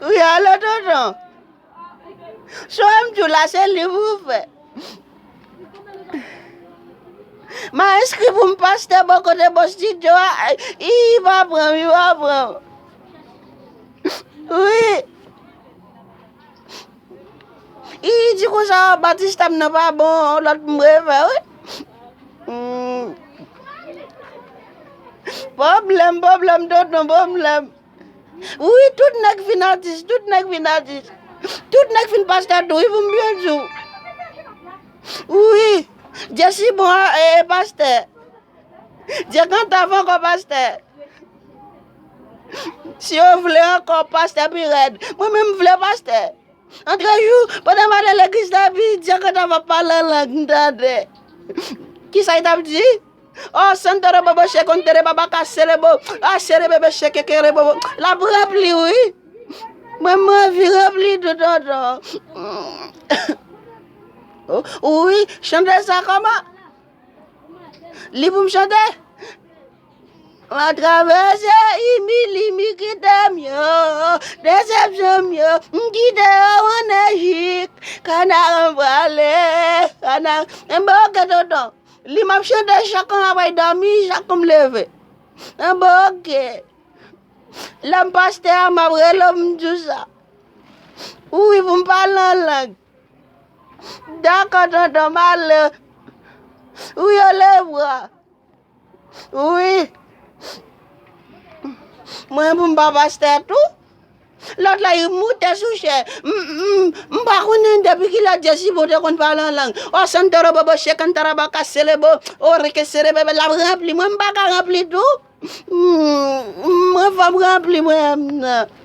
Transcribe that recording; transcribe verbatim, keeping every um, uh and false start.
Wi, alo, tonton. Sa w ap di w la, se liv ou fè. M a enskri pou m pastè bò kote bò estidyo a. I pa pran m, i pa pran m. Wi. I di konsa, batistèm nan pa bon, lòt m refè, wi. Hmm. Pwoblèm, pwoblèm, tonton, pwoblèm. Wi, tout nèg fin atis, tout nèg fin atis. Tout nèg fin pastè tou, wi, pou m byen di w. Wi, Jesi bon, e, e pastè. Dye kantav ankò pastè. Si yo vle ankò pastè pi rèd. Mwen menm m vle pastè. Antre jou, pandan m ale legliz la, epi Dye kantav ap pale an lang, m tande. Kisa l t ap di? Oh, santoro bobo, shekontere baba, kaselebo, aserebebe, shekekere bobo. L ap ranpli, wi. Mwen, m anvi ranpli tou, tonton. Wi, chante sa kòman? Li pou m chante? M a travèse imilimi kite m yo, desepsyon m yo, m kite yo an Ejip, kana m prale, kana, enben oke tonton. Li m ap chante chak an apre dòmi, chak an m leve. Enben oke. Lè m pastè a, m ap rele w, m di w sa. Wi, pou m pale an lang. Dakò, tonton, m ale. Wi, yo leve. Wi. Mwen, pou m pa pastè tou. Lòt la, li moute sou chè. M, m, m pa konnen depi kilè Jesi bon te konn pale an lang. O santoro bobo, shekantaraba, kaselebo, o reke serebebe, l ap ranpli. Mwen, m pa ka ranpli tou. M, mwen, fò m ranpli mwen menm nan.